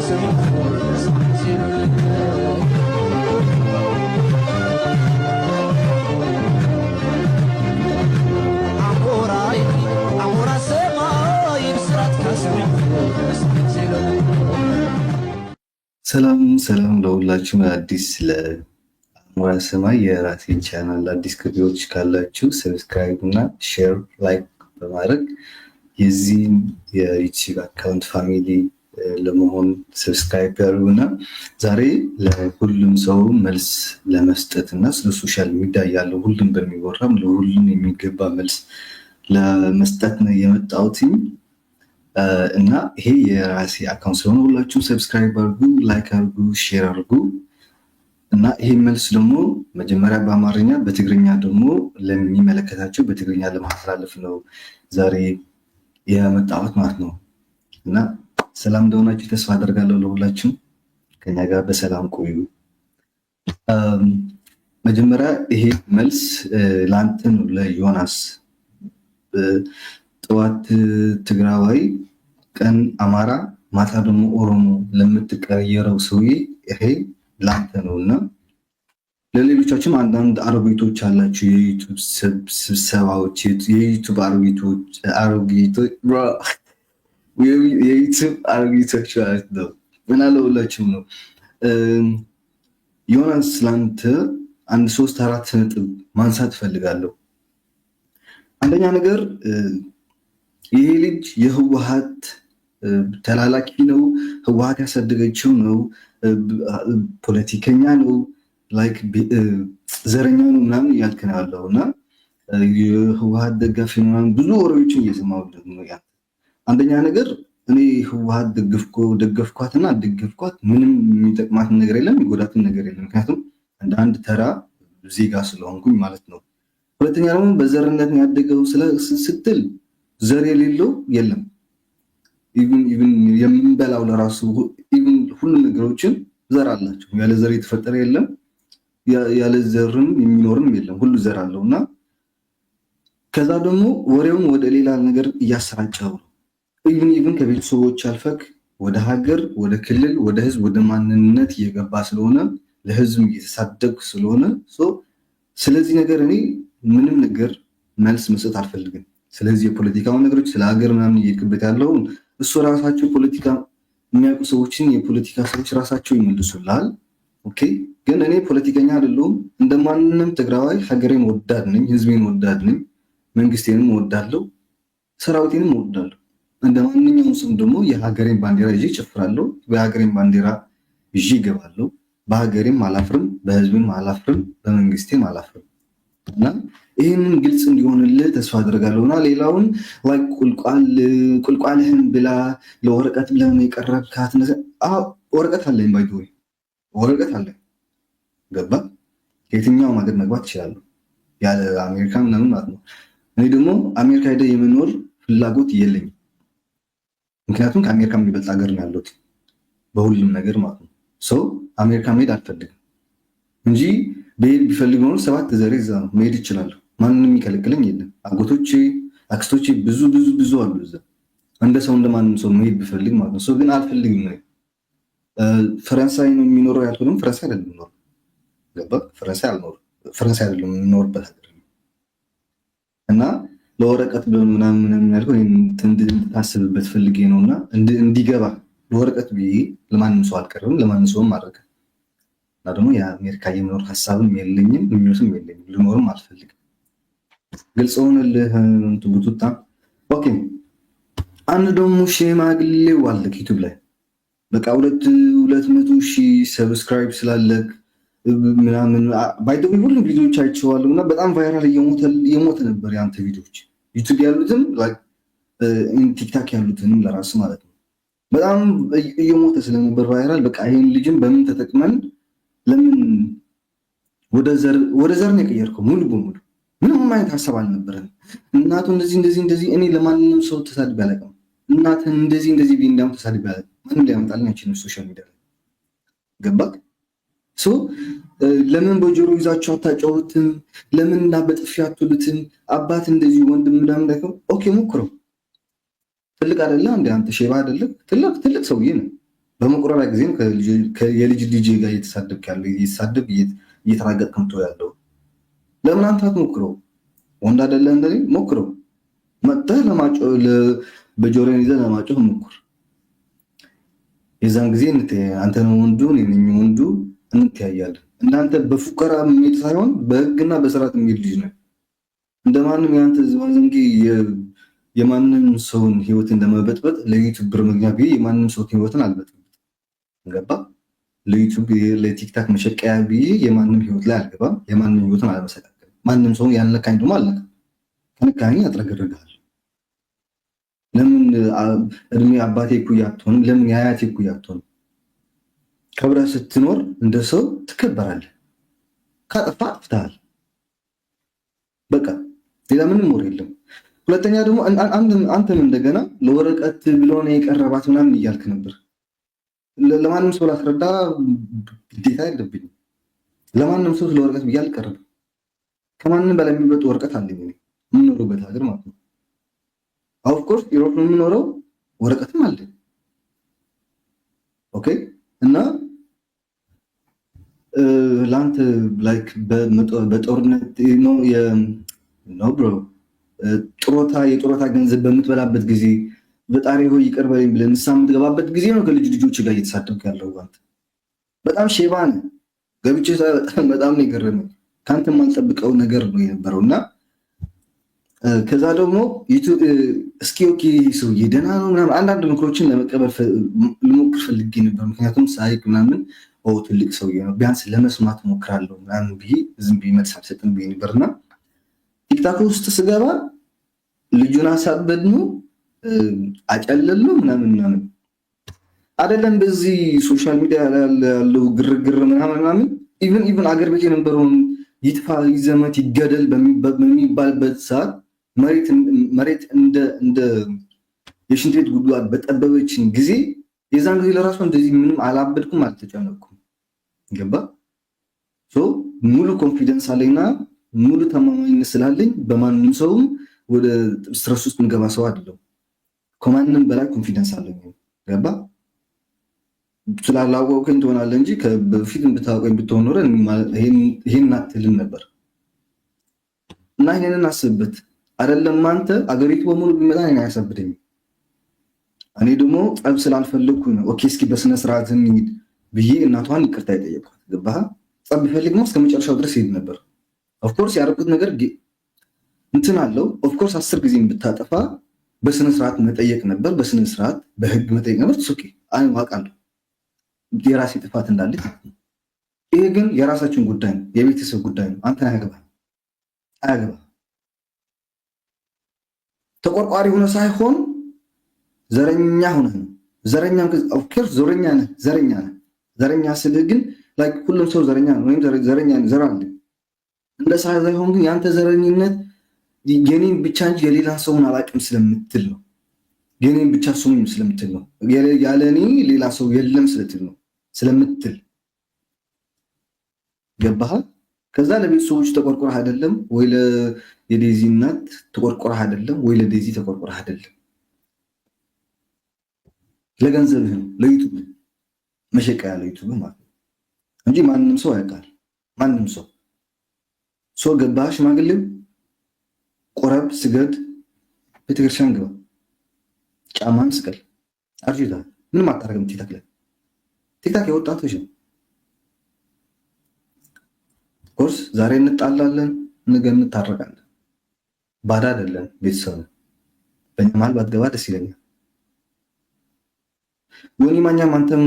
ሰሚዑ ሲሉልይ። ኣሞራይ ኣሞራ ሰማይ ብስራትካ ሰሚዑ ሲሉልይ። ሰላም ሰላም ለሁላችሁም። አዲስ ለአሞራ ሰማይ የራሴን ቻናል አዲስ ገቢዎች ካላችሁ subscribe እና share like በማድረግ የዚህን የ YouTube account family ለመሆን subscribe ያድርጉ። እና ዛሬ ለሁሉም ሰው መልስ ለመስጠት እና ስለ social media ያለው ሁሉም በሚወራም ለሁሉም የሚገባ መልስ ለመስጠት ነው የመጣሁትኝ። እና ይሄ የራሴ account ስለሆነ ሁላችሁም subscribe አድርጉ፣ like አድርጉ፣ share አድርጉ። እና ይሄ መልስ ደግሞ መጀመሪያ በአማርኛ፣ በትግርኛ ደግሞ ለሚመለከታቸው በትግርኛ ለማስተላለፍ ነው ዛሬ የመጣሁት ማለት ነው። እና ሰላም እንደሆናችሁ ተስፋ አደርጋለሁ። ለሁላችሁም ከኛ ጋር በሰላም ቆዩ። መጀመሪያ ይሄ መልስ ለአንተ ነው፣ ለዮናስ። ጠዋት ትግራዋይ፣ ቀን አማራ፣ ማታ ደግሞ ኦሮሞ ለምትቀየረው ሰውዬ ይሄ ለአንተ ነው። እና ለሌሎቻችሁም አንዳንድ አሮጊቶች አላችሁ፣ የ YouTube ስብሰባዎች፣ የ YouTube አሮጊቶች፣ የ YouTube አሮጊቶች ማለት ነው። እና ለሁላችሁም ነው። ዮናስ፣ ለአንተ አንድ ሶስት አራት ነጥብ ማንሳት እፈልጋለሁ። አንደኛ ነገር ይሄ ልጅ የህወሀት ተላላኪ ነው። ህወሀት ያሳደገችው ነው። ፖለቲከኛ ነው፣ like ዘረኛ ነው ምናምን እያልክ ነው ያለው። እና የህወሀት ደጋፊ ምናምን ብዙ ወሬዎችን እየሰማሁ ነው። አንደኛ ነገር እኔ ህወሀት ደገፍኳትና ደገፍኳት ምንም የሚጠቅማትን ነገር የለም፣ የሚጎዳትን ነገር የለም። ምክንያቱም እንደ አንድ ተራ ዜጋ ስለሆንኩኝ ማለት ነው። ሁለተኛ ደግሞ በዘርነት ያደገው ስትል ዘር የሌለው የለም። Even የምንበላው ለራሱ፣ even ሁሉም ነገሮችን ዘር አላቸው። ያለ ዘር የተፈጠረ የለም፣ ያለ ዘርም የሚኖርም የለም። ሁሉ ዘር አለው። እና ከዛ ደግሞ ወሬውን ወደ ሌላ ነገር እያሰራጨው ነው። Even ከቤተሰቦች አልፈክ ወደ ሀገር፣ ወደ ክልል፣ ወደ ህዝብ፣ ወደ ማንነት እየገባ ስለሆነ፣ ለህዝብ እየተሳደብክ ስለሆነ፣ ስለዚህ ነገር እኔ ምንም ነገር መልስ መስጠት አልፈልግም። ስለዚህ የፖለቲካውን ነገሮች፣ ስለ ሀገር ምናምን እየሄድክበት ያለውን እሱ ራሳቸው ፖለቲካ የሚያውቁ ሰዎችን፣ የፖለቲካ ሰዎች ራሳቸው ይመልሱልሃል። Okay፣ ግን እኔ ፖለቲከኛ አይደለሁም። እንደማንም ትግራዋይ ሀገሬን ወዳድ ነኝ፣ ህዝቤን ወዳድ ነኝ፣ መንግስቴንም ወዳለሁ፣ ሰራዊቴንም ወዳለሁ። እንደ ማንኛውም ሰው ደግሞ የሀገሬን ባንዲራ ይዤ እጨፍራለሁ። የሀገሬን ባንዲራ ይዤ እገባለሁ። በሀገሬም አላፍርም፣ በህዝብም አላፍርም፣ በመንግስቴም አላፍርም። እና ይህንን ግልጽ እንዲሆንልህ ተስፋ አድርጋለሁ። እና ሌላውን ቁልቋልህን ብላ፣ ለወረቀት ብለህ ነው የቀረብካት። ወረቀት አለኝ፣ by the way ወረቀት አለኝ። ገባ? ከየትኛውም ሀገር መግባት ይችላሉ፣ ያለ አሜሪካ ምናምን ማለት ነው። እኔ ደግሞ አሜሪካ ሄደ የመኖር ፍላጎት የለኝም። ምክንያቱም ከአሜሪካ የሚበልጥ ሀገር ነው ያለሁት በሁሉም ነገር ማለት ነው። So አሜሪካ መሄድ አልፈልግም እንጂ ብሄድ ቢፈልግ ኖሮ ሰባት ዘሬ እዛ ነው፣ መሄድ ይችላለሁ። ማንም የሚከለክለኝ የለም። አጎቶቼ፣ አክስቶቼ ብዙ ብዙ ብዙ አሉ እዛ። እንደ ሰው፣ እንደ ማንም ሰው መሄድ ብፈልግ ማለት ነው። So ግን አልፈልግም ነው። ፈረንሳይ ነው የሚኖረው ያልኩህ ደግሞ ፈረንሳይ አይደለም የሚኖረው። ገባ? ፈረንሳይ አልኖርም። ፈረንሳይ አይደለም የምኖርበት ሀገር። እና ለወረቀት ምናምን ምናምን ያልከው እንድታስብበት ፈልጌ ነው። እና እንዲገባ ለወረቀት ብዬ ለማንም ሰው አልቀርብም፣ ለማንም ሰውም አድርገ። እና ደግሞ የአሜሪካ የመኖር ሀሳብም የለኝም፣ ምኞትም የለኝም፣ ልኖርም አልፈልግም። ግልጽ ሆነልህ ቡቱታ? Okay። አንድ ደግሞ ሽማግሌው አለክ YouTube ላይ፣ በቃ 200,000 subscribe ስላለክ ምናምን፣ by the way ሁሉም ቪዲዮዎች አይቼዋለሁ እና በጣም viral እየሞተ ነበር የአንተ ቪዲዮዎች፣ YouTube ያሉትም TikTok ያሉትንም ለራሱ ማለት ነው። በጣም እየሞተ ስለነበር viral፣ በቃ ይህን ልጅም በምን ተጠቅመን ለምን ወደ ዘር ነው የቀየርከው ሙሉ በሙሉ። ምንም አይነት ሀሳብ አልነበረም። እናቱ እንደዚህ እንደዚህ እንደዚህ፣ እኔ ለማንም ሰው ተሳድቤ አላውቅም። እናትህን እንደዚህ እንደዚህ ብዬ እንዳውም ተሳድቤ አላውቅም። ማንም ሊያመጣልኝ አይችልም። Social media ላይ ገባክ? So ለምን በጆሮ ይዛችሁ አታጫውትም? ለምን እና በጥፊ አትሉትም? አባት እንደዚህ ወንድም ምናምን ደግሞ okay ሞክረው። ትልቅ አይደለ እንደ አንተ ሼባ አይደለ? ትልቅ ትልቅ ሰውዬ ነው። በመቁረቢያ ጊዜም የልጅ ልጅ ጋር እየተሳደብክ ያለው፣ እየተሳደብክ እየተራገጥክ ምትውል ያለው ለምን አንተ አትሞክረው? ወንድ አይደለህ? እንደኔ ሞክረው። መጥተህ ለማጮህ፣ በጆሮን ይዘህ ለማጮህ ሞክር። የዛን ጊዜ አንተ ነው ወንዱ፣ እኔ ነኝ ወንዱ፣ እንተያያለን። እናንተ በፉከራ የሚሄድ ሳይሆን በህግና በስርዓት የሚሄድ ልጅ ነው። እንደማንም የአንተ ዝባዝንጌ የማንም ሰውን ህይወትን ለመበጥበጥ ለ YouTube ብር መግኛ ብዬ የማንም ሰው ህይወትን አልበጥበጥም። ገባ? ለ YouTube ለ TikTok መሸቀያ ብዬ የማንም ህይወት ላይ አልገባም። የማንም ህይወትን አለመሰቃቀልም። ማንም ሰው ያልነካኝ ደግሞ አልነካም። ከነካኝ አጥረገርግሃለሁ። ለምን እድሜ አባቴ እኩያ አትሆንም? ለምን የአያቴ እኩያ አትሆንም? ከብረህ ስትኖር እንደ ሰው ትከበራለህ። ካጠፋ አጥፍተሃል። በቃ ሌላ ምንም ወሬ የለም። ሁለተኛ ደግሞ አንተም እንደገና ለወረቀት ብሎ ነው የቀረባት ምናምን እያልክ ነበር። ለማንም ሰው ላስረዳ ግዴታ የለብኝም። ለማንም ሰው ስለ ወረቀት ብዬ አልቀርብም። ከማንም በላይ የሚበልጥ ወረቀት አለኝ እኔ የምኖርበት ሀገር ማለት ነው። Of course Europe ነው የምኖረው፣ ወረቀትም አለኝ። Okay፣ እና ለአንተ like በጦርነት ነው bro፣ ጡረታ የጡረታ ገንዘብ በምትበላበት ጊዜ፣ ፈጣሪ ሆይ ይቅር በለኝ ብለህ ንስሐ የምትገባበት ጊዜ ነው ከልጅ ልጆች ጋር እየተሳደብክ ያለው። አንተ በጣም ሼባ ነህ። ገብቼ በጣም ነው የገረመኝ። ከአንተ የማልጠብቀው ነገር ነው የነበረው። እና ከዛ ደግሞ እስኪ okay ሰውዬ ደህና ነው ምናምን አንዳንድ ምክሮችን ለመቀበል ልሞክር ፈልጌ ነበር። ምክንያቱም ሳይክ ምናምን ትልቅ ሰውዬ ነው፣ ቢያንስ ለመስማት ሞክራለሁ ምናምን ብዬ ዝም ብዬ መልስ አልሰጥም ብዬ ነበር። እና TikTok ውስጥ ስገባ ልጁን አሳበድ ነው፣ አጨለል ነው ምናምን ምናምን አይደለም። በዚህ social media ያለው ግርግር ምናምን ምናምን፣ even አገር ቤት የነበረውን ይጥፋ፣ ይዘመት፣ ይገደል በሚባልበት ሰዓት፣ መሬት እንደ የሽንት ቤት ጉድጓድ በጠበበችን ጊዜ፣ የዛን ጊዜ ለራሱ እንደዚህ ምንም አላበድኩም፣ አልተጨነቅኩም። ገባ? ሙሉ confidence አለኝና ሙሉ ተማማኝነት ስላለኝ በማንም ሰውም ወደ stress ውስጥ ምገባ ሰው አይደለም። ከማንም በላይ confidence አለኝ። ገባ? ስላላወቀኝ ትሆናለህ እንጂ በፊት ብታውቀኝ ብትሆን ኖረ ይሄን አትልም ነበር። እና ይሄንን አስብበት። አይደለም አንተ፣ አገሪቱ በሙሉ ቢመጣ እኔን አያሳብደኝም። እኔ ደግሞ ጠብ ስላልፈለግኩ ነው። Okay፣ እስኪ በስነ ስርዓት እንሂድ ብዬ እናቷን ይቅርታ የጠየቅኳት። ገባህ? ጸብ ቢፈልግ ነው እስከ መጨረሻው ድረስ ይሄድ ነበር። Of course ያደረኩት ነገር እንትን አለው። Of course 10 ጊዜ ብታጠፋ በስነ ስርዓት መጠየቅ ነበር። በስነ ስርዓት በህግ መጠየቅ ነበር። Okay፣ አውቃለሁ የራሴ ጥፋት እንዳለች። ይሄ ግን የራሳችን ጉዳይ ነው፣ የቤተሰብ ጉዳይ ነው። አንተን አያገባህም፣ አያገባህም። ተቆርቋሪ ሆነ ሳይሆን ዘረኛ ሆነህ ነው። ዘረኛ፣ of course ዘረኛ ነህ፣ ዘረኛ ነህ። ዘረኛ ስልህ ግን like ሁሉም ሰው ዘረኛ ነው ወይም ዘረኛ ዘር አለ እንደ ሳይሆን ግን የአንተ ዘረኝነት የኔን ብቻ እንጂ የሌላን ሰውን አላውቅም ስለምትል ነው። የኔን ብቻ ስሙኝ ስለምትል ነው። ያለ እኔ ሌላ ሰው የለም ስለትል ነው፣ ስለምትል። ገባህ? ከዛ ለቤተሰቦች ተቆርቆረህ አይደለም ወይ፣ የዴዚ እናት ተቆርቆረህ አይደለም ወይ፣ ለዴዚ ተቆርቆረህ አይደለም፣ ለገንዘብህ ነው፣ ለ YouTube መሸቀያ፣ ለ YouTube ማለት ነው እንጂ ማንም ሰው ያውቃል። ማንም ሰው። So ገባህ? ሽማግሌው ቆረብ፣ ስገድ፣ ቤተክርስቲያን ግባ፣ ጫማን ስቀል። አርጅተሃል። ምንም አታደርግም። TikTok ላይ፣ TikTok የወጣቶች ነው። Of course ዛሬ እንጣላለን፣ ነገ እንታረቃለን። ባዳ አይደለን፣ ቤተሰብ ነው። በእኛ መሀል ባትገባ ደስ ይለኛል። ዮኒ ማኛም አንተም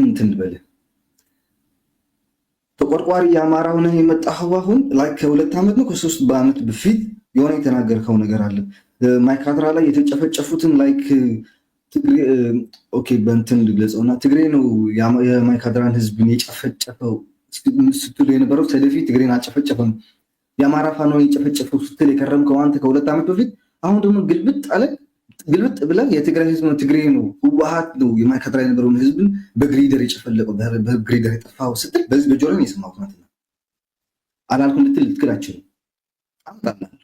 እንትን ልበልህ፣ ተቆርቋሪ የአማራ ሆነህ የመጣኸው አሁን ላይ ከ2 ዓመት ነው ከ3 በዓመት በፊት የሆነ የተናገርከው ነገር አለ። ማይካድራ ላይ የተጨፈጨፉትን like okay በእንትን ልግለጸውና ትግሬ ነው የማይካድራን ህዝብን የጨፈጨፈው ስትሉ የነበረው፣ ሰደፊ ትግሬን አልጨፈጨፈም፣ የአማራ ፋኖ የጨፈጨፈው ስትል የከረምከው አንተ ከ2 ዓመት በፊት፣ አሁን ደግሞ ግልብጥ አለ፣ ግልብጥ ብለህ የትግራይ ህዝብ ነው፣ ትግሬ ነው፣ ህወሓት ነው የማይካድራ የነበረውን ህዝብን በግሪደር የጨፈለቀው፣ በግሪደር የጠፋው ስትል በዚህ በጆሮ ነው የሰማሁት ማለት ነው። አላልኩም ልትል ልትክድ አትችልም። አመጣልሃለሁ።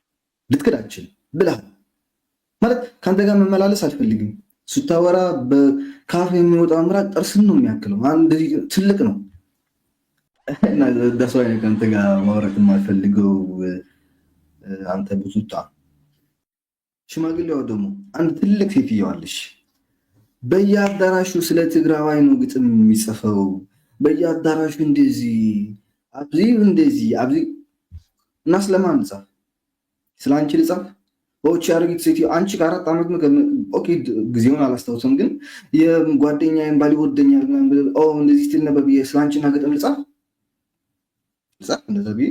ልትክድ አትችልም ብለሃል ማለት ከአንተ ጋር መመላለስ አልፈልግም። ስታወራ በካፍ የሚወጣ ምራቅ ጥርስን ነው የሚያክለው። እንደዚህ ትልቅ ነው። እና that's why ከአንተ ጋር ማውራት የማልፈልገው፣ አንተ ብዙጣ። ሽማግሌዋ ደግሞ አንድ ትልቅ ሴትየዋ አለሽ። በየአዳራሹ ስለ ትግራዋይ ነው ግጥም የሚጽፈው። በየአዳራሹ እንደዚህ፣ ኣብዚ እንደዚህ፣ ኣብዚ። እና ስለማን ልጻፍ? ስለ አንቺ ልጻፍ? ኦቺ አሮጊት ሴትዮ፣ አንቺ ከ4 ዓመት፣ okay፣ ጊዜውን አላስታውስም፣ ግን የጓደኛዬን ባል ይወደኛል እንደዚህ ስትል ነበር ብዬ ስለ አንቺና ግጥም ልጻፍ ልጻፍ? እንደዛ ብዬ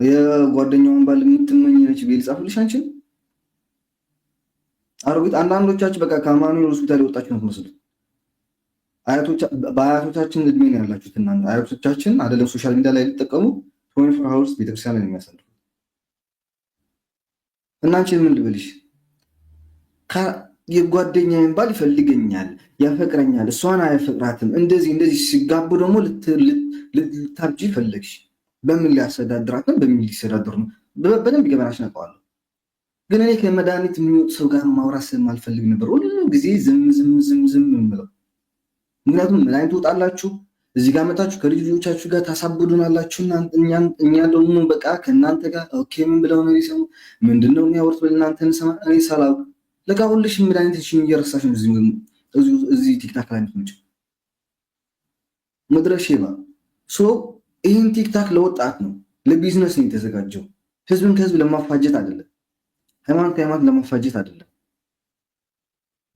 የጓደኛውን ባል የምትመኝ ነች ብዬ ልጻፍልሽ አንቺን? አሮጊት፣ አንዳንዶቻችሁ በቃ ከአማኑኤል ሆስፒታል የወጣችሁ ነው የምትመስሉት። በአያቶቻችን እድሜ ነው ያላችሁት እናንተ። አያቶቻችን አይደለም social media ላይ ሊጠቀሙ 24 hours ቤተክርስቲያን ላይ ነው የሚያሳልፉት። እና አንቺን ምን ልበልሽ? የጓደኛዬን ባል ይፈልገኛል፣ ያፈቅረኛል፣ እሷን አያፈቅራትም። እንደዚህ እንደዚህ ሲጋቡ ደግሞ ልታብጂ ፈለግሽ። በምን ሊያስተዳድራት ነው? በምን ሊስተዳድሩ ነው? በደንብ ገበናሽ ነቀዋለሁ። ግን እኔ ከመድኃኒት የሚወጡ ሰው ጋር ማውራት ስለማልፈልግ ነበር ሁሉ ጊዜ ዝም ዝም ዝም ዝም የምለው። ምክንያቱም መድኃኒት ትወጣላችሁ፣ እዚህ ጋር መታችሁ ከልጅ ልጆቻችሁ ጋር ታሳብዱናላችሁ። እኛ ደግሞ በቃ ከእናንተ ጋር okay፣ ምን ብለው ነው ሊሰሙ፣ ምንድነው የሚያወሩት ብለን እናንተ እንሰማ። እኔ ሳላውቅ ለካ ሁልሽም መድኃኒትሽን እየረሳሽ ነው እዚህ TikTok ላይ የምትመጪው፣ ምድረ ሼባ። So ይህን TikTok ለወጣት ነው፣ ለቢዝነስ ነው የተዘጋጀው። ህዝብን ከህዝብ ለማፋጀት አይደለም። ሃይማኖት ከሃይማኖት ለማፋጀት አይደለም።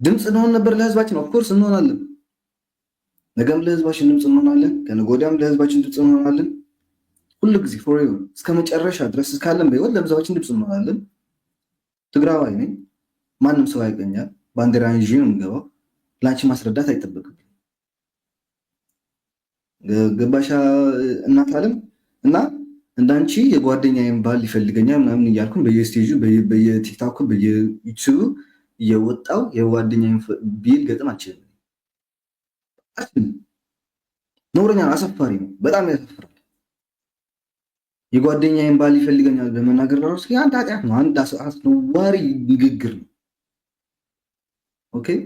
ድምፅ እንሆን ነበር ለህዝባችን፣ of course እንሆናለን። ነገም ለህዝባችን ድምፅ እንሆናለን። ከነገ ወዲያም ለህዝባችን ድምፅ እንሆናለን። ሁሉ ጊዜ forever እስከ መጨረሻ ድረስ እስካለን በህይወት ለህዝባችን ድምፅ እንሆናለን። ትግራዋይ ነኝ። ማንም ሰው ያውቀኛል። ባንዲራ ይዤ ነው የምገባው። ለአንቺ ማስረዳት አይጠበቅም። ገባሻ እናት አለም? እና እንዳንቺ የጓደኛዬን ባል ይፈልገኛል ምናምን እያልኩኝ በየስቴጁ፣ በየቲክታኩ፣ በየዩቲዩቡ እየወጣው የጓደኛዬን ቢል ገጥም አልችልም። ነውረኛ፣ አሳፋሪ ነው። በጣም ያሳፍራል። የጓደኛዬን ባል ይፈልገኛል በመናገር ራሱ አንድ ኃጢአት ነው። አንድ አስነዋሪ ንግግር ነው። Okay፣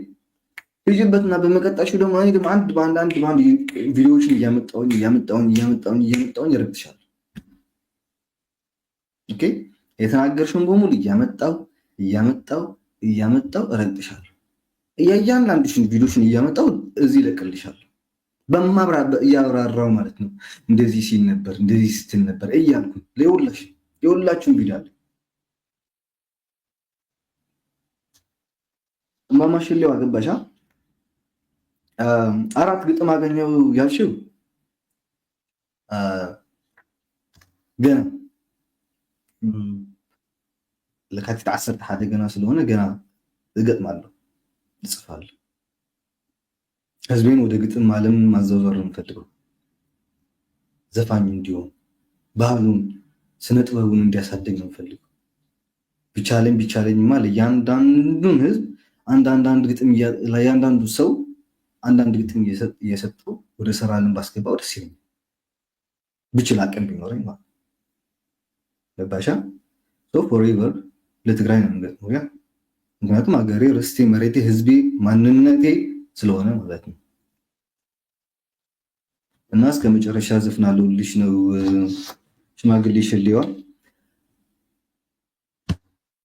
ሂጂበትና በመቀጣሹ ደግሞ እኔ ደግሞ አንድ በአንድ፣ አንድ በአንድ ቪዲዮዎችን እያመጣሁኝ እያመጣሁኝ እያመጣሁኝ እያመጣሁኝ እረግጥሻለሁ። Okay፣ የተናገርሽውን በሙሉ እያመጣው እያመጣው እያመጣው እረግጥሻለሁ። እያንዳንዱሽን ቪዲዮሽን እያመጣው እዚህ እለቅልሻለሁ። በማብራ እያብራራው ማለት ነው። እንደዚህ ሲል ነበር፣ እንደዚህ ስትል ነበር እያልኩ ለሁላሽ የሁላችሁም ቪዲዮ አለ። እማማ ሽሌው አገባሻ? አራት ግጥም አገኘው ያልሽው ገና ለካቲት 11 ገና ስለሆነ ገና እገጥማለሁ፣ እጽፋለሁ። ህዝቤን ወደ ግጥም ዓለም ማዘዋወር ነው የምፈልገው። ዘፋኝ እንዲሆን፣ ባህሉን ስነ ጥበቡን እንዲያሳድግ ነው የምፈልገው። ቢቻለኝ ቢቻለኝማ ለእያንዳንዱን ህዝብ አንዳንድ አንድ ግጥም፣ ለእያንዳንዱ ሰው አንዳንድ ግጥም እየሰጡ ወደ ስራ ዓለም ባስገባው ደስ ይለኛል። ብችል፣ አቅም ቢኖረኝ ማለት። ገባሻ? Forever ለትግራይ ነው የምገጥመው። Yeah፣ ምክንያቱም ሀገሬ፣ ርስቴ፣ መሬቴ፣ ህዝቤ፣ ማንነቴ ስለሆነ ማለት ነው። እና እስከ መጨረሻ ዘፍናለሁልሽ ነው ሽማግሌ ሽሌዋ።